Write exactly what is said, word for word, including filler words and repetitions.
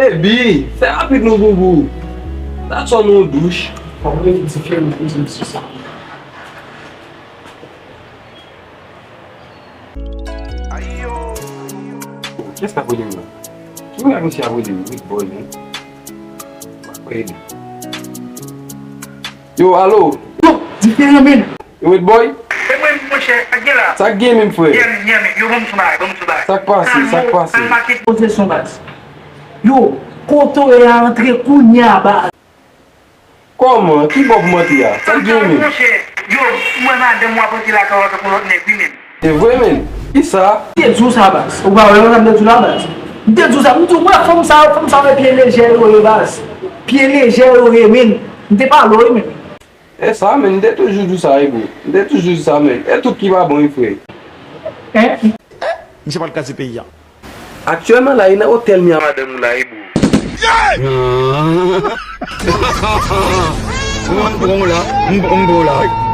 Baby, fè rapid non boubou. That's all non douch. Fò mwen vin diferan pou misye sa. Kiyès k ap rele m nan? Ki bagay misye ap rele m? Weak boy, non? M ap rele. Yo, alo! Yo, diferan, men! Yo, Red Boy? E mwen, monchè, sa k gen la? Sa k gen menm, frè? Yeah, man, yeah, man. Yo, ban m sou bagay, ban m sou bagay. Sa k pase, sa k pase? Al make pozisyon, baz. Yo, kote w ye a antre kounye a, baz. Kòman? Ki bò pou m antre a? Sa k gen menm? Monchè, yo, m wè madanm w ap antre lakay w avèk yon lòt nèg, wi, menm. E vre, menm? Kisa? M te di w sa, baz. Ou pa wè sa m te di w la, baz? M te di w sa. M di w, wè, fanm sa yo, fanm sa yo, pye lejè yo ye, baz. Pye lejè yo ye, menm. M te pale w, wi, menm. E sa, men, m te toujou di w sa, wi, bro. M te toujou di w sa, men. E tout ki pa bon, wi, frè. Hein? Misye pral kraze peyi a. Aktyèlman la, e nan otèl mi a madanm ou la, wi, bro. Mwen, m pran w la. M, m pran w la, wi.